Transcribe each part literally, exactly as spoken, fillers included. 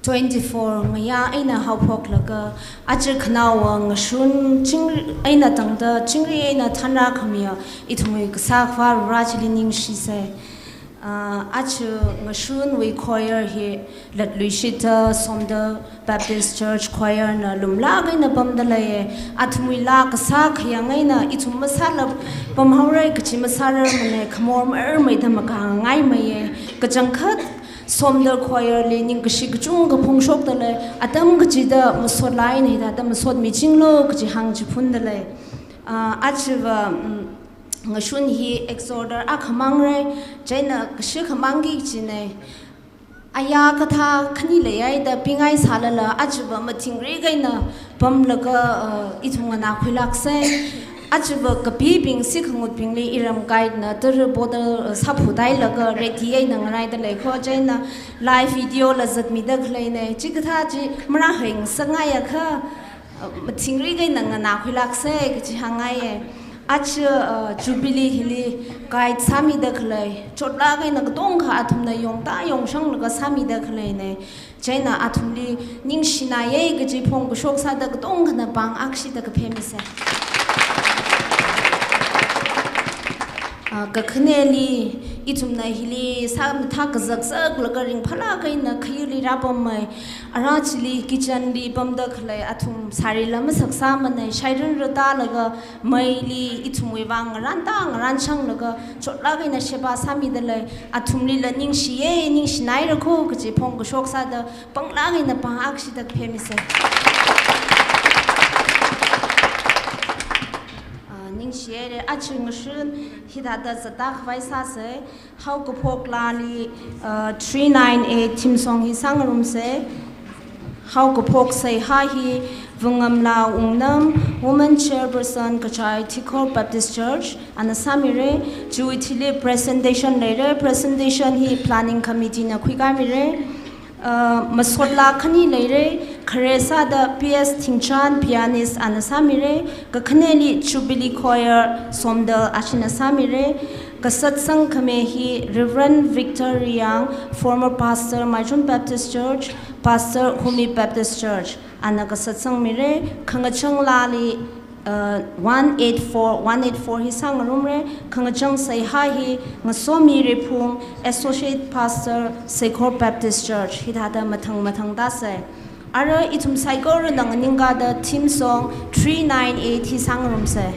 twenty-four ngayā eina haophoklaga, aja khanaowa ngashun chingri eina tangda chingri eina thanrākhamiya ithumwui Kasā Akhava Vare chili ningshisai. Ah, aja ngashunwui choir hi Latluishita Somdal Baptist Church Choir na lumlāk eina pamda leiya. Athumwui laa kasā khayang eina ithum masālap pamhaora kachi masārarmana, khamor marmeida makāngaimeiya. Kachangkhat Somdal Choir li ningkashi kachungkha phongshokda lei, atam kachida masot laa eina hithāda masotmichinglu kaji hāngchiphunda lei. Ah, ajava, mm, ngashun hi exhorter akhamang rai, chieina kashi khamangki kajina. Ayā kathā khani leihaida pingai sālala, ajava mathingrik eina pamlaga, uh, ithum nganākhuilāksai. Ajava kapibing sikhangutbingli iram guide na tara bottle, uh, sāphutailaga ready eina ngaraida lei kho, chieina live video la zatmida khaleina. Chikathā chi marāhai ngasakngaiakha, uh, mathingrik eina nganākhuilāksai kaji hāngngaiya. Aja, uh, Jubilee hili guide sāmida khalei, chotlāk eina katongkha athumna yongda yongshanglaga sāmida khaleina. Chieina athumli ningshinaiya kaji phongkashok sāda katongkhana pāng akshida kaphemisa. Ah, kakhaneli, ithumna hili sā mathā kazakzaklaga ringphālāk eina khayurli rāpammei. Ara chili kitchen li pamda khalei athum sari la masaksāmana, shairan ratālaga meili ithumwui vang ngaranda ngaranshanglaga chotlāk eina sheba sāmida lei. Athumlila ningshiya, ningshinaira kho kaji phongkashok sāda panglāk eina pāng akshida kaphemisa. Ah, ningshihaira, aja ngashun hithāda zatda khavai sāsai. Haokaphok laali, uh, three nine eight theme song hi sāngarumsai. Haokaphok seihā hi Vangamla Wungnam, Woman Chairperson Kachai Thikhor Baptist Church, ana sāmira. Chiwui thili presentation leira, presentation hi Planning Committee na khuikaimira. Uh, masot laa khani leira, khare sāda P S Thingchan, pianist, ana sāmira. Kakhaneli Jubilee Choir Somdal, ashina sāmira. Kasatsang khami hi Reverend Victor Riang, former pastor Maichun Baptist Church, pastor Humi Baptist Church, ana kasatsangmira. Khangachang laali, uh, one eight four, one eight four hi sāngarumra. Khangachang seihā hi Ngasomi Riphung, associate pastor Seikhor Baptist Church, hithāda mathang mathang tāsai. Ara ithum saikorana nganingkāda theme song three nine eight hi sāngarumsai.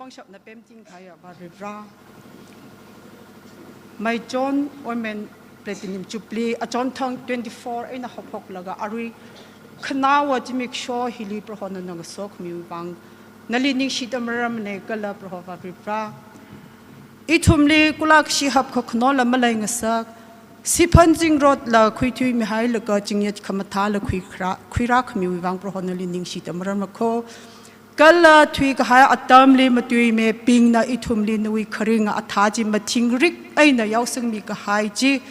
Shapna pemting kahaiya Varivara. Maichon Women Platinum Jubilee, achonthang twenty-four eina haophoklaga arui khanaowa zimiksho hili Prohona ngasokmiwui vang nali ningshida maramne kala Proho Varivara. Ithumli kulak shihap khakhanola maleingasak, siphan zingrotla khuithuimihailaga zingyat khamathāla khuikhara, khuirākhamiwui vang Proho nali ningshida maramna kho. Kala thuikahai atamli matuimibingna ithumli nawui kharinga athā chi mathingrik eina yaosangmi kahai chi,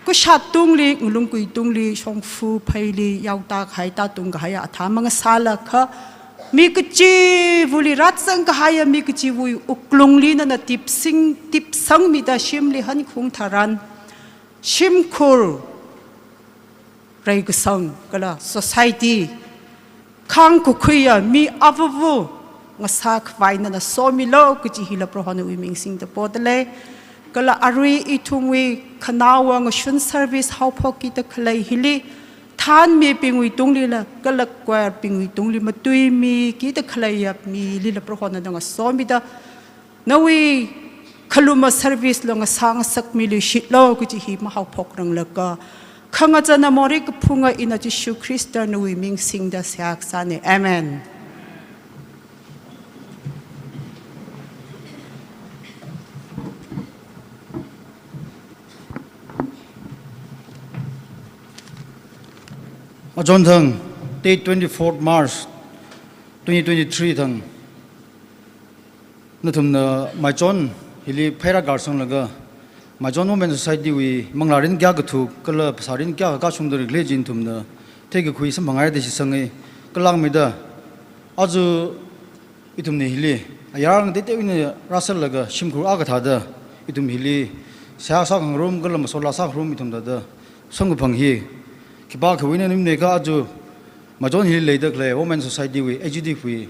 kashat tungli, ngalungkui tungli, shongfa pheili yaoda kahai tātung kahaiya athā mangasālakha, mi kachivali ratsang kahaiya mi kachivawui wuklungli nana tipsing, tipsangmida shimli hankhung tharan, shimkhur, reikasang kala society, khāngkakhuiya mi avava ngasākhavai nana somilu kaji hila Prohona nawui ming singda podalei. Kala arui ithumwui khanaowa ngashun service haophokki da khalei hili, thanmibingwui tunglila, kala choir bingwui tungli matuimiki da khaleiya milila Prohona ngasomida, nawui khaluma service la ngasāngasakmiluishitlu kaji hi mahaophokranglakha, khangachana morei kaphunga ina Jishu Khrista nawui ming singda seihā kasāne. Amen. Achonthang, date twenty-fourth March twenty twenty-three thang, nathumna Maichon hili pheirā garsanglaga, Maichon Women Society wui manglā rin kayā kathuk kala phasā rin kayā kakā shungda leikhala chi nathumna theikakhui samphangai da shitsanga. Kalāngmeida, aja ithumna hili ayar ngateitei eina rāserlaga shimkhur akha thāda ithum hili seihā sākhangarum kala masola sākhangarum ithum thāda samkaphang hi khipākhawui eina maningmana kha, aja Maichon hili leida khalei Women Society wui, Executive wui,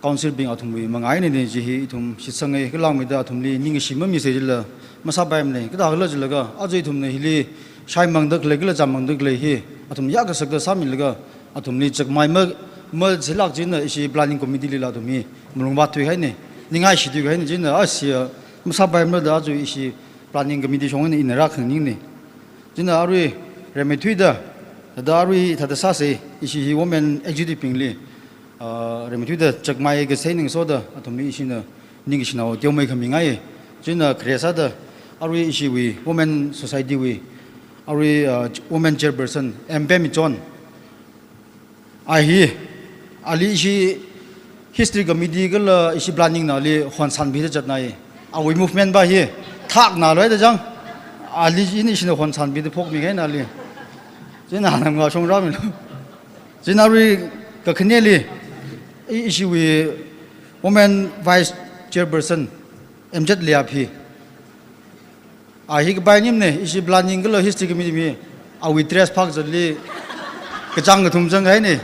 Council bing athumwui manga einane chi hi ithum shitsanga. Kalāngmeida athumli ningkashi mamisei jila masāpaimana. Kathākhala jilaga, aja ithumna hili shaimangda khalei kala chāmmangda khalei hi athum yākasakta sāmilaga, athumli chakmai ma, maseilāk china ishi planning committee lila athum hi malungvāt thuihaina, ningai shithuihaina. China ashi, ah, masāpaimana da aja ishi planning committee shong eina ina rākhangningne. China arui rimeithuida, thāda arui thāda sāsei, ishi hi women executive bingli, ah, rimeithuida chakmai kasā ningsoda athumli ishina ningkashinao teomeikhamingai. China khare sāda arui ishiwui Women Society wui, arui, ah, Women Chairperson M Pemichon. A hi, ali ishi History Committee kala ishi planning nali honsānbida zatnai. Awui movement pa hi thakna loida chang. Ali ishi, ishina honsānbida phokmihaina ali. China nangashong rāmilu. China arui kakhaneli, i-, ishiwui Women Vice Chairperson M Z Liap hi. A hi kapai nimne, ishi planning kala History Committee mi, awui dress phakzatli kachāng kathum zanghaine.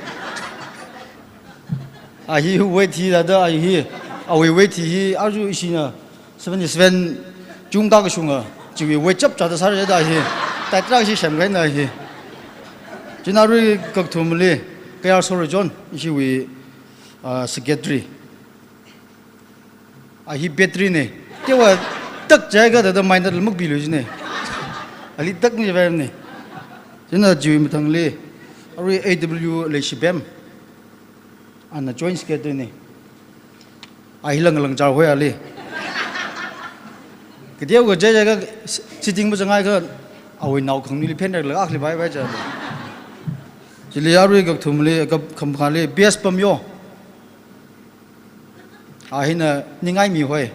A hi weight hi thāda, a hi, awui weight hi, aja ishina seventy-seven chungda kashunga, chiwui weight chapchāda sāra da hi, tight rāshi semhaina hi. China arui kakathumli, Kayar Sorochon, ishiwui, ah, secretary. A hi battery ne. Teowa tak jiakha thāda minute la makpilu jine. Ali tak ni vai ne. China chiwui mathangli, arui A W Leishibem. Ana joint secretary ne. A hi langlang char hoi ali. Kateowa jiakha sitting mazangai kha awui naokhangnili phenrek la akhali vai vai cha. Chili arui kakathumli, kap-, khamkhali, B S Pamyo. A hina ningai mihoi.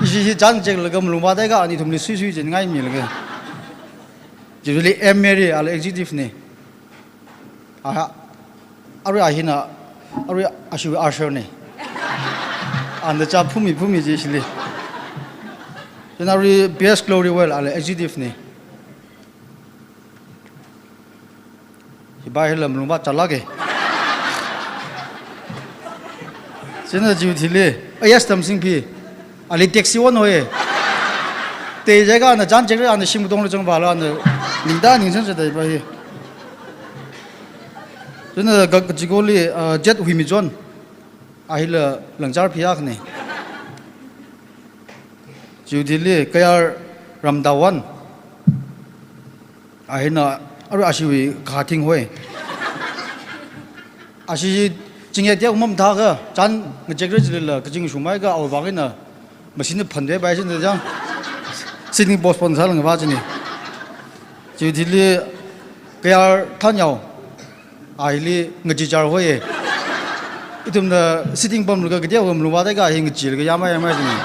Ishi hi chānjek laga malung vātaiga ani ithumli suisui chi ningai milaga. Chili M Mary, ala executive ne. Aha, arui a hina, arui ashiwui usher ne. Ana chā phumi phumi chi shili. China arui B S Glory Well, ala executive ne. Hipa hila malung vāchalāke. China chiwui thili, A S Tamsingpi, ali taxi won hoi. Te jiakha ana chānjek ra ana shim katongla chang vāla ana ningda ningsan sa dai pa hi. China ka, kachikoli, ah, Z Huimichon. Ahila Langchar Phiyak ne. Chiwuithili Kayar Ramdawan. Ahina arui ashiwui kathing hoi. Ashi chingya tiak mamthāka, chān ngachek rei chilila, kaching shumai ka awui vang eina, machine phande bai shin da jang. Sitting postpone sālanga ba chini. Chiwuithili Kayar Thanyao. Ahili ngachichar hoi. Ithumna sitting pamlaga katia hom luwa da ka hi ngachilaga yamai yamai chini.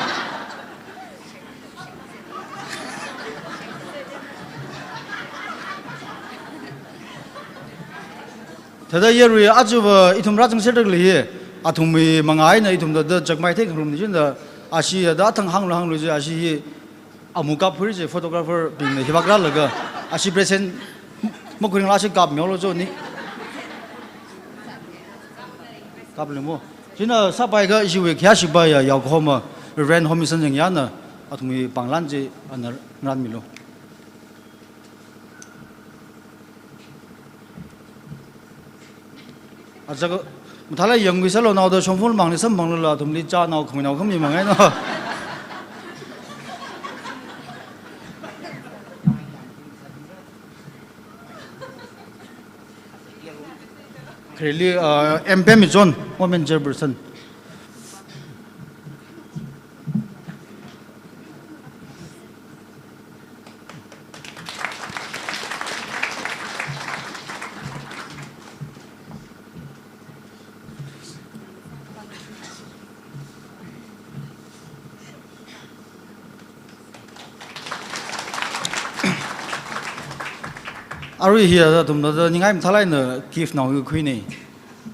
Thāda yarui achuva ithum rāchang serdak lei hi. Athumwui manga eina ithum thāda chakmai thei kharum ni china. Ashi thāda thang hānglu hānglu chi ashi hi. Amu kap huri chi photographer bingna hivak rālaga. Ashi present makhuiring la ashi kap miolo jo ni. Kap lemo. China sāpai ka ishiwui khayā shipai ya yaokhoma Reverend Homison Yangyana athumwui pānglan chi ana ngarānmilo. Aja ka, mathālāk yangkhui sālo nao da shongful mangli samphanglo la athumli chānao khaminao khami mangai no. Khareli, uh, M Pemichon, Women Chairperson. Arui hi athumna da ningai mathālāk eina gift nao hi khuini.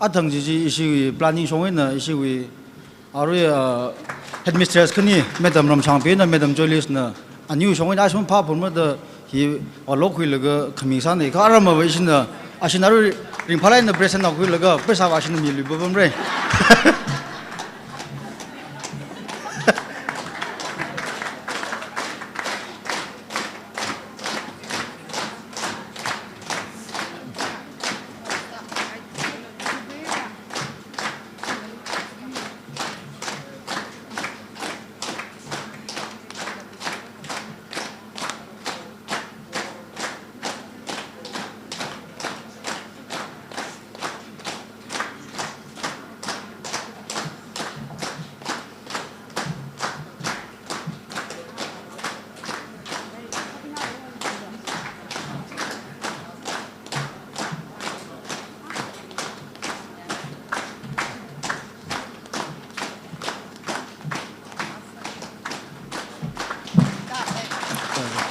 Athang chi chi ishiwui planning shong eina ishiwui arui, ah, headmistress khani Madam Ramshangpina, Madam Joyce na, aniu shong eina ashun pha phun ma da hi alok khuilaga khami sāni. Kha aramva ishina, ashina arui ringphālāk eina present nao khuilaga, pheisā va ashina mi lui babam rei.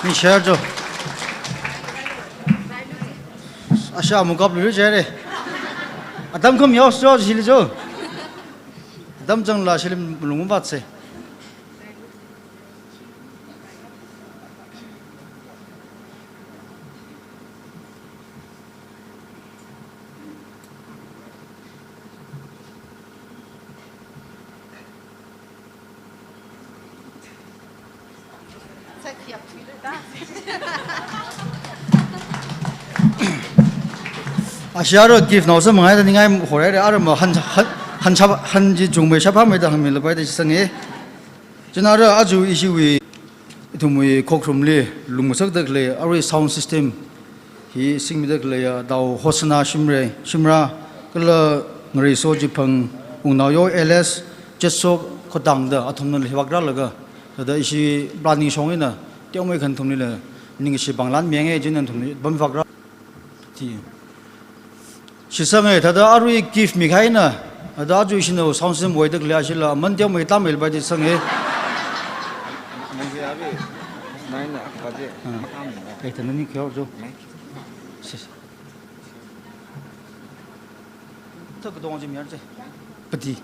Ni share jo. Asha mukap lu share. Atam kham yos jo shili jo. Atam chang la shili lungum bat se. Ashi arui gift nao sāmangai da ningai horai da arui ma han, han, han chap, han chi chungmei shaphamei da hangmi labai da sange. China arui aja ishiwui ithumwui khokharumli lungmasakda khalei arui sound system hi singmida khaleiya Dao Hosana Shimrei, Shimra, kala Ngareiso Chiphang, Wungnao Yo L S, Chetso Khodang da athumna hivak rālaga, thāda ishi planning shong eina, teomeikha nathumlila, ningkashi pānglan miyange china nathumli pamvak rā. Ti. Shisange, thāda arui gift mikahai na, thāda aja ishina sound system voida khalei ashila, aman teomei tamei labai ti sange. Nine na, kaje, Ah. Makam na. Eh, thāda ni kyo jo. Nine. Sis. Thak dong ji miyar je. Pati.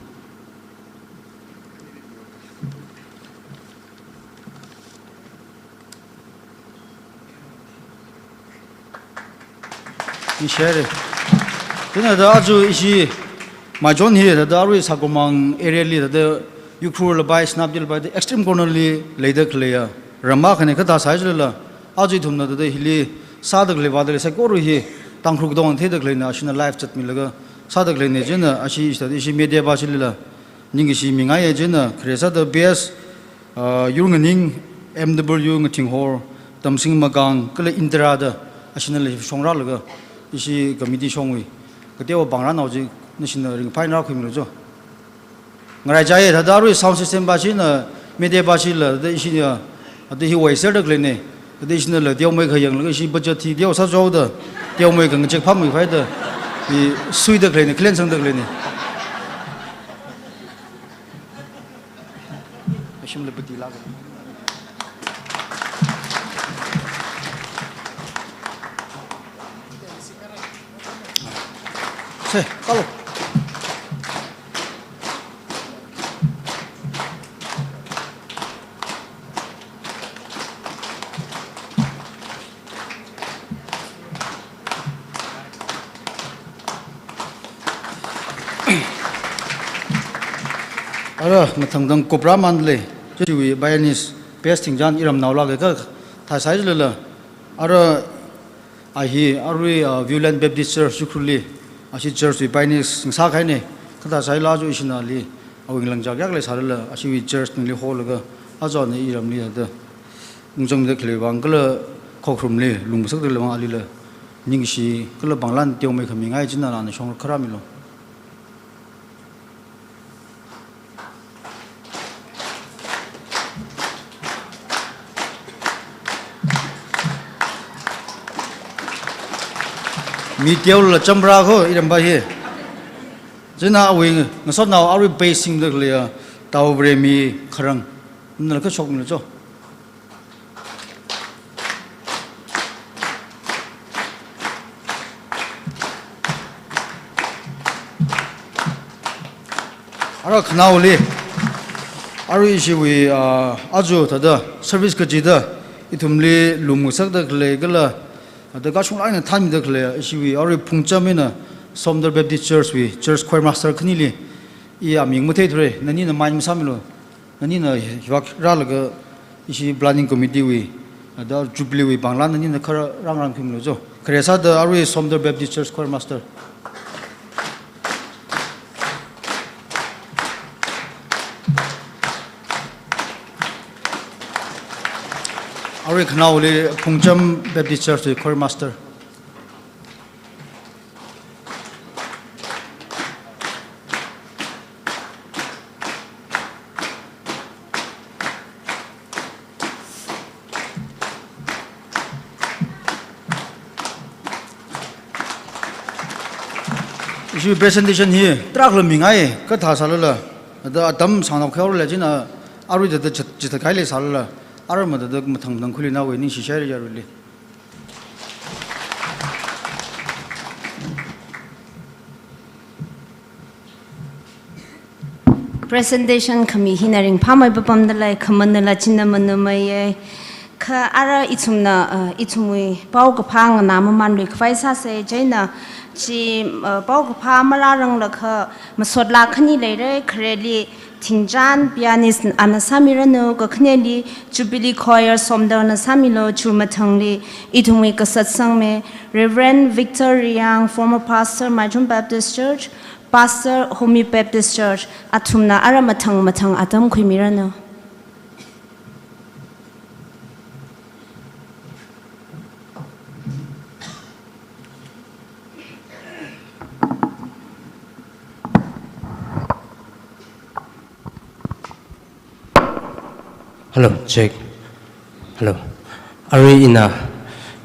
Ni share. China thāda aja ishi Maichon hi thāda arui Sakomang area li thāda Ukhrul labai, Senapati labai, extreme corner li leida khaleiya ram akhane kha thāsai jilala. Aja ithumna thāda hili sāda khalei vāda khalei saikora hi Tangkhul kadong theida khaleina ashina live chatmilaga sāda khaleina china ashi thāda ishi media va shilila. Ningkashi mingaiya china, khare sāda B S, ah, Yurnganing, M W Ngathing Hor, Tamsing Magang, kala Indira da, ashinala shongrālaga, ishi committee shongwui kateowa pāngrānao chi, nashina ringphāngarā khuimilu cho. Ngaraichāya, thāda arui sound system pāshina, media pāshila, thāda ishina, thāda hi waiser da khaleina, thāda ishinala teomeikha yanglaga ishi budget hi teosā choda, teomeikha ngachek phāmei khavai da, hi suida khaleina, khalen sangda khaleina. Ashimla pati lāka. Se, kalo. Ara mathangdang kupra manle, chiwui pianist, bass thingchan iramnao lāka kathā sālala, ara a hi, arui, ah, Viewland Baptist Church Ukhrulli, ashi church wui pianist singsa kahaina, kathā sālala aja ishina ali, awui ngalangchak yaklai sālala, ashiwui church ningli holaga, aja na iramli hada, ungzangda khalei vang kala khokharumli, lungmasakda khalei vang alila, ningkashi kala pānglan teomeikha mingai china nana shongkharāmilu. Mi teola chamra kho, iram pā hi. China awui ngasotnao arui bass singda khaleiya, Taovaremi Kharang. Nala kashok nala cho. Ara khanaoli, arui ishiwui, ah, aja thāda service kachida, ithumli lungmasakda khalei kala, thāda kashunglāk eina thānmida khalei, ishiwui arui phungcham eina Somdal Baptist Church wui church choir master khanili, i aming matheithura, nanina mind masāmilu. Nanina hivāk rālaga ishi planning committee wui, thāda Jubilee wui pānglan nanina kharā rāngarān khuimilu cho. Khare sāda arui Somdal Baptist Church choir master. Arui khanaoli Phungcham Baptist Church wui choir master. Ishi presentation hi tarākha mingai, kathā sālala, thāda atam sānao khaorale china, arui thāda chit-, chithākhaili sālala, ara mathāda mathang mathang khuli nawui ningshi shāra yaruili. Presentation khami hina ringphāmei papamda lei, khamanala china manameiya. Kha ara ithumna, uh, ithumwui paokaphā nganā mamanlui khavai sāsa, chieina chi, uh, paokaphā marāranglakha masotlāk khani leira, khareli Thingchan pianist ana sāmiranu, kakhaneli Jubilee Choir Somdalna sāmilu, chiwui mathangli ithumwui kasatsangme Reverend Victor Riang, former pastor Maichum Baptist Church, pastor Homi Baptist Church, athumna ara mathang mathang atam khuimiranu. Hello, check. Hello. Arui ina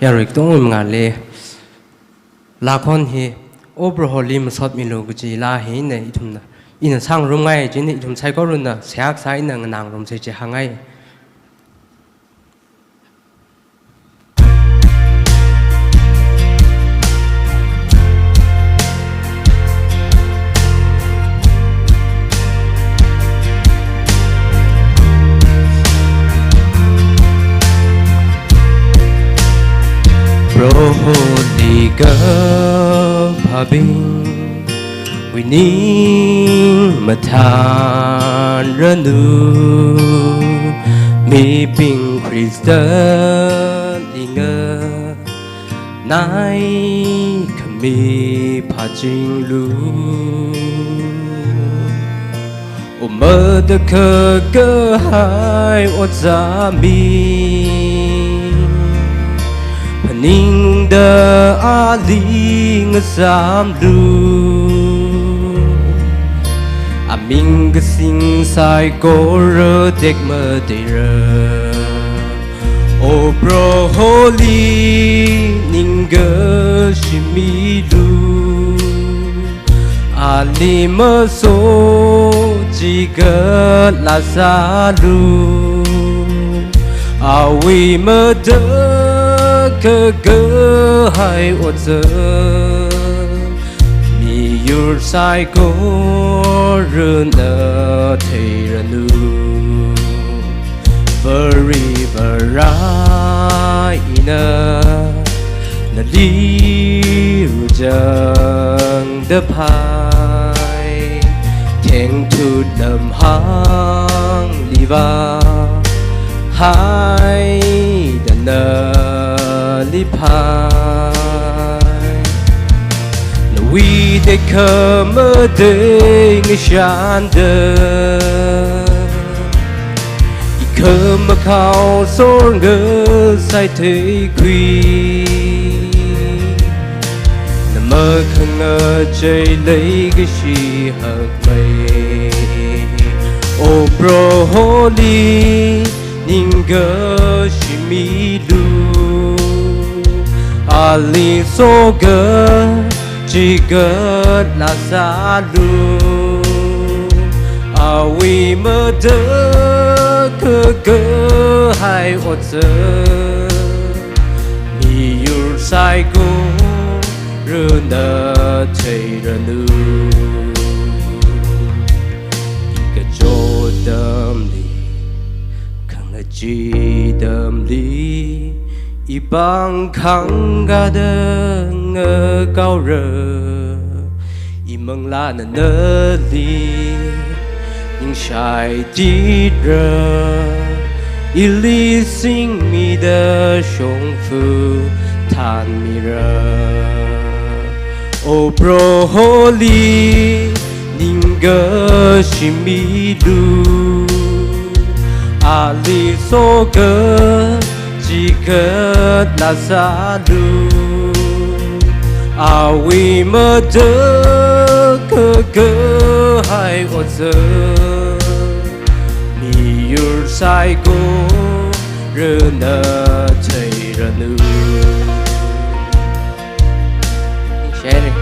yarui katongwui mangāli lākhon hi, O Proholi masotmilu kaji lā hina ithumna, ina sāngarumngai china ithum saikorana seihā sā eina nganārumsa chi hāngngai. Proholi kaphabingwui ning mathānranu, mibing Khristali nganaikhami phāchinglu. Matakhak kahai ojā mi, phaningungda ali ngasāmlu. Aming kasing saikora tekmateira. O Proholi ningkashi milu. Ali maso chikatla sālu. Awui matakhak kahai ojā miyur saikorana theiranu. Varivarā ina nali rujangda phai, thengthu lamhāngliva haida nali phai. Nawui tekhamatei ngashanda, ikhamakhao sorngasai theikhui. Namakhangachei leikashi hakmei. O Proholi ningkashi milu. Ali soka chikatla sālu. Awui matakhak kahai ojā miyur saikorana theiranu. Ikachot atamli, khangachee atamli, ipāng khangkāda ngakaora. Imanglāna nali ningshai titra, ili singmida shongfa thānmira. O Proholi ningkashi milu. Ali soka chikatla sālu. Awui matakhak kahai ojā miyur saikorana theiranu. Share.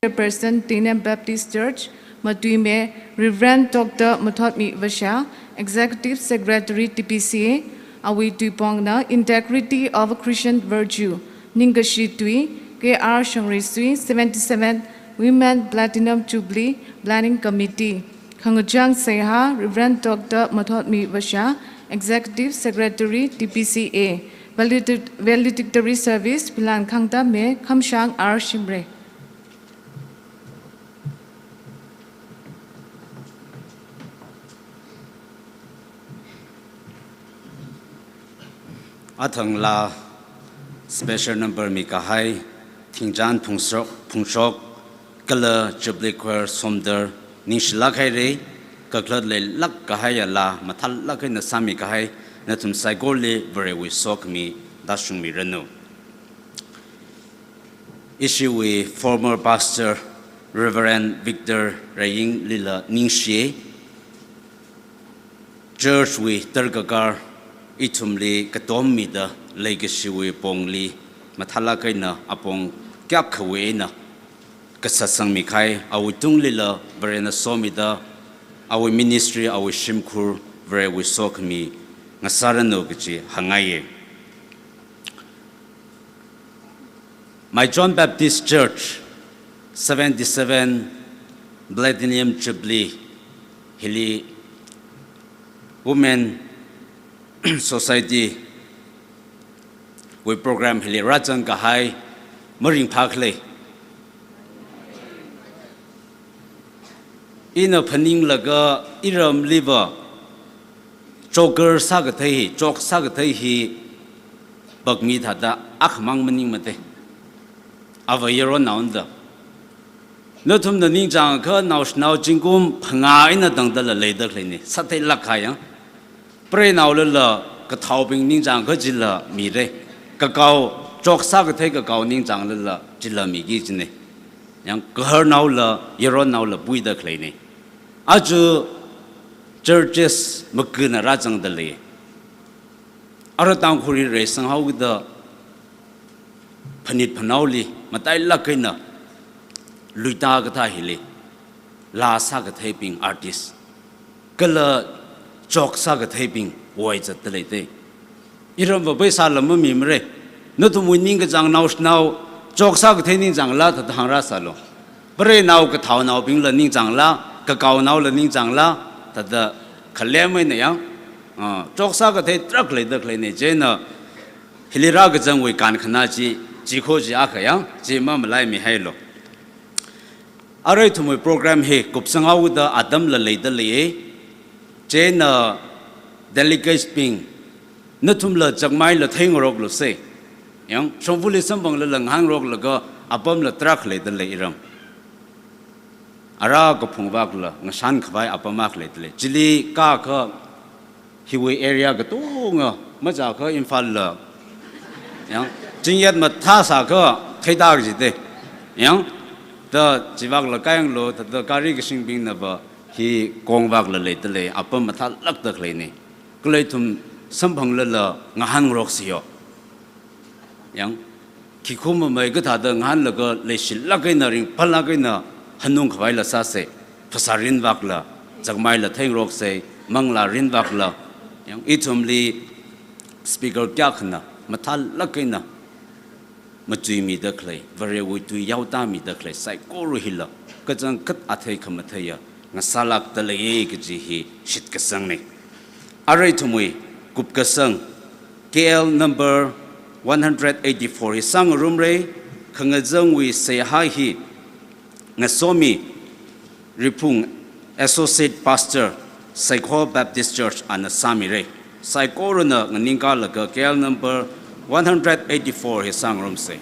Chairperson, Teinem Baptist Church, matuime Reverend Doctor Mathotmi Vasha, Executive Secretary, T B C A, awui tuipongna Integrity of Christian Virtue, ningkashi tui, K R Shangreisui, seventy-seven Women Platinum Jubilee Planning Committee, khangachang seihā Reverend Doctor Mathotmi Vasha, Executive Secretary, T B C A, valedictory service philan khangtame Khamshang R Shimray. Athang laa special number mikahai, Thingchan Phungshok, Phungshok, kala Jubilee Choir Somdal, ningshilāk haira, kakhalat leilāk kahaiya laa mathālāk eina sāmikahai, nathum saikorali Varewui sokhami tāshungmiranu. Ishiwui former pastor Reverend Victor Rayinglila ningshi. Church wui darkakar ithumli katommida leikashiwui pongli mathālāk eina apong kayākhawui eina kasā sangmikahai, awui tunglila Varena somida, awui ministry, awui shimkhur Varewui sokhami ngasāranu kaji hāngngaiya. Maichon Baptist Church seventy-seven Platinum Jubilee hili Women Society wui program hili rāzangkahai maringphākhala. Ina phaninglaga iramliva choker sākathei hi, chok sākathei hi, bakmi thāda akhamang maningmate. Ava yaronnaona da. Nathumna ningchāngakha naoshinao zingkum phangā eina tangdala leida khaleina, sātheilāk kahai yang. Preinaolala kathaobing ningchāngakha chila mira. Kakao, chok sākathei kakao ningchānglala chila miki kajina. Yang gaharnaola, yaronnaola puida khaleina. Aja churches makana rāzangda lei. Ara Tangkhul hi reisanghaokida phanit phanaoli matailāk eina luita kathā hili, laa sākatheibing artist, kala chok sākatheibing oi zatda leite. Iramva pheisāla mamimara. Nathumwui ningkachāng naoshinao chok sākathei ningchāngla thāda hāngrāsālu. Preinao kathaonaobingla ningchāngla, kakaonaola ningchāngla, thāda khalem eina yang, ah, chok sākathei tarākha leida khaleina, chieina hili rākazangwui kankhana chi, chi kho chi akha yang, chi mamalaimihailu. Arui ithumwui program hi kupsanghaoda atamla leida leiya. Chieina delegates bing, nathumla chakmaila theingaroklusa. Yang, shongfali samphanglala ngahānngaroklaga apamla tarākha leida lei iram. Ara kaphung vakla ngashankhavai apam akha leida lei. Chili kākha hiwui area katonga, machākha Imphal la. Yang, chingyat mathāsākha theida kajite. Yang, da chivakla kayanglu, thāda gari kashingbingnava hi kongvakla leida lei, apam mathālākda khaleina. Kala ithum samphanglala ngahānngaroksa yo. Yang, khikha mamei kathāda ngahānlaga leishilāk eina ringphālāk eina hanungkhavaila sāsa, phasā rinvakla, chakmaila theingaroksa, manglā rinvakla, yang ithumli speaker kayākhana mathālāk eina machuimida khalei, Varewui tui yaotāmida khalei, saikora hila kachangkhat athei khamatheiya ngasālākda leiya kaji hi shitkasangna. Arui ithumwui kupkasang K L number one hundred eighty-four hi sāngarumra, khangazangwui seihā hi Ngasomi Riphung, Associate Pastor, Saikho Baptist Church, ana sāmira. Saikorana nganingkalaga K L number one hundred eighty-four hi sāngarumsa.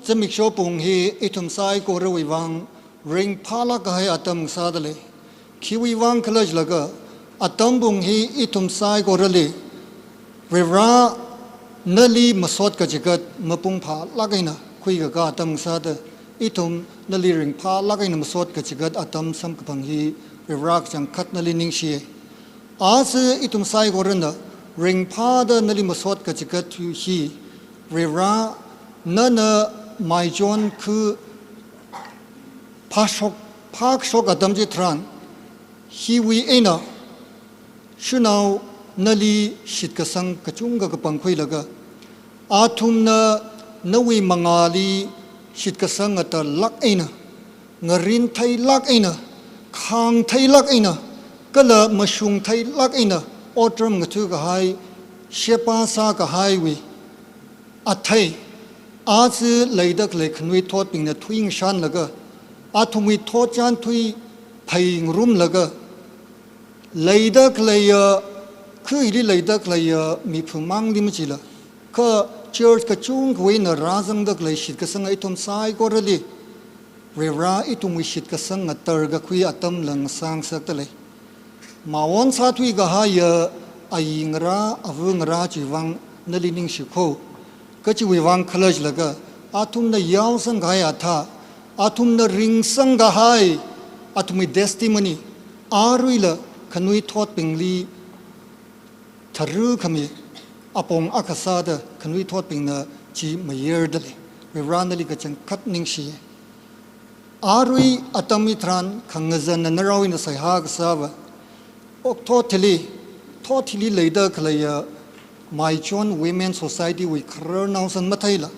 Zimiksho pung hi ithum saikorawui vang ringphālāk kahai atam sādalei. Khiwui vang khala jilaga, atam pung hi ithum saikorali Varivara nali masot kachigat mapung phālāk eina khuikakā atam sāda, ithum nali ringphālāk eina masot kachigat atam samkaphang hi Varivara kachangkhat nali ningshi. Aja ithum saikorana ringphāda nali masot kachigat hi, Varivara nana maichon khu phāshok, phāshok atam chitharan, hiwui eina shanao nali shitkasang kachungkha kapangkhuilaga, athumna nawui mangāli shitkasang ngatarlāk eina, ngarintheilāk eina, khāngtheilāk eina, kala mashungtheilāk eina otram ngatha kahai, sheba sākahaiwui athei, aja leida khalei khanuithotbingna thuingashanlaga, athumwui thotchan thui pheingarumlaga, leida khaleiya, khu hili leida khaleiya miphamangli machila, kha church kachungkhawui eina rāzangda khalei shitkasang ithum saikorali Varivara ithumwui shitkasang ngatar kakhui atamla ngasāngasakdalei. Mawon sāthui kahaiya ayingarā, avangarā chiwui vang nali ningshikho. Kachiwui vang khala jilaga, athumna yaosang kahai athā, athumna ringsang kahai, athumwui testimony, aruila khanuithotbingli tharākhami apong akha sāda khanuithotbingna chi mayardalei. Varivara nali kachangkhat ningshi. Arui atam hitharan khangazanna narao eina seihā kasāva, okathuili, thothuili leida khaleiya Maichon Women Society wui khararnao san matheila,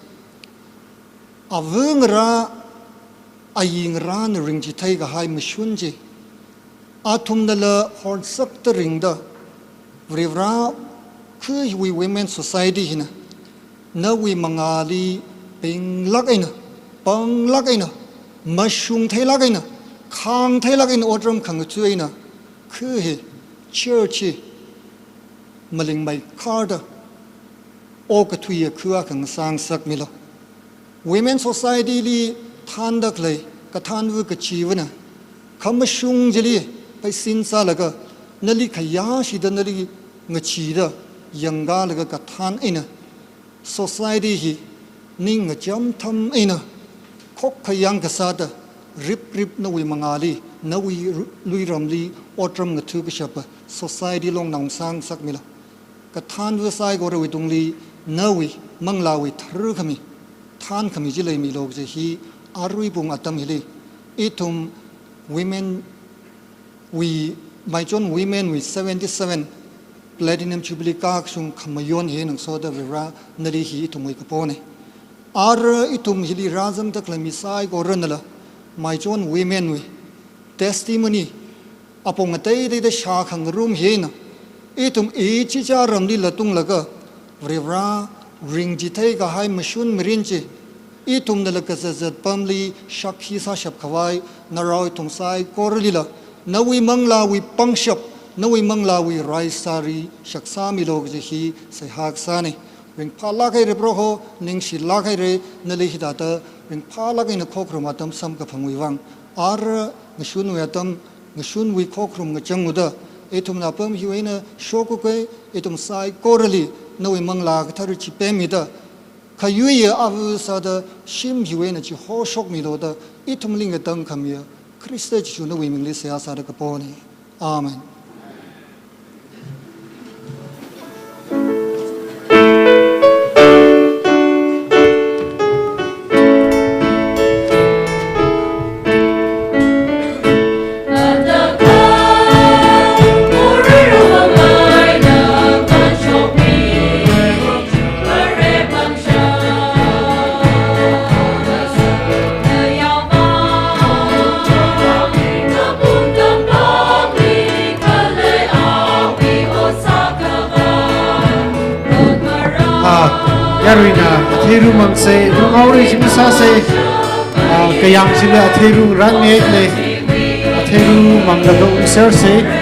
avangarā, ayingarāna ringchithei kahai mashun chi, athumnala horsakta ringda, Varivara khu hiwui Women Society hina nawui mangāli pinglāk eina, panglāk eina, mashungtheilāk eina, khāngtheilāk eina otram khangatha eina, khu hi church hi malingmeikharda okathuiya khu akha ngasāngasakmilu. Women Society li thānda khalei kathānva kachivana, khamashung chili pheisin sālaga, nali khayāshida nali ngacheeda yangkalaga kathān eina, society hi ning ngacham tham eina, khokkha yangkasāda, riprip nawui mangāli, nawui ru-, luiramli otram ngatha kashapa society long ngasāngasakmilu. Kathānva saikorawui tungli nawui manglāwui tharākhami, thānkhami chi leimilu kaji hi arui pung atam hili, ithum women wui, Maichon Women wui seventy-seven Platinum Jubilee kakashung khamayon hi ngasoda Varivara nali hi ithumwui kapona. Ara ithum hili rāzangda khalei mi saikoranala Maichon Women wui testimony apong ateiteida shākhangarum hina, ithum ichicha ramli latunglaga, Varivara ringchithei kahai mashun mirin chi, ithumnala kazat zat pamli shākhi sāshap khavai, narao ithum saikoralila, nawui manglāwui pangshap, nawui manglāwui raisāri shaksāmilu kaji hi seihā kasāna. Ringphālāk haira Proho, ningshilāk haira, nali hithāda ringphālāk eina khokharum atam samkaphangwui vang. Ara ngashunwui atam, ngashunwui khokharum ngachang uda, ithumna apam hiwui eina shokhuka, ithum saikorali nawui Manglā Kathara chipemmida, khayuiya ava sāda shim hiwui eina chihoshokmilu da, ithumli ngatangkhamiya Khrista Jishu nawui mingli seihā sāda kapona. Amen. Ah, yaruina atheiru mangsa, rungauri shim sāsa, ah, kayāng shila atheiru rāngaile, atheiru manglaga ungsersa.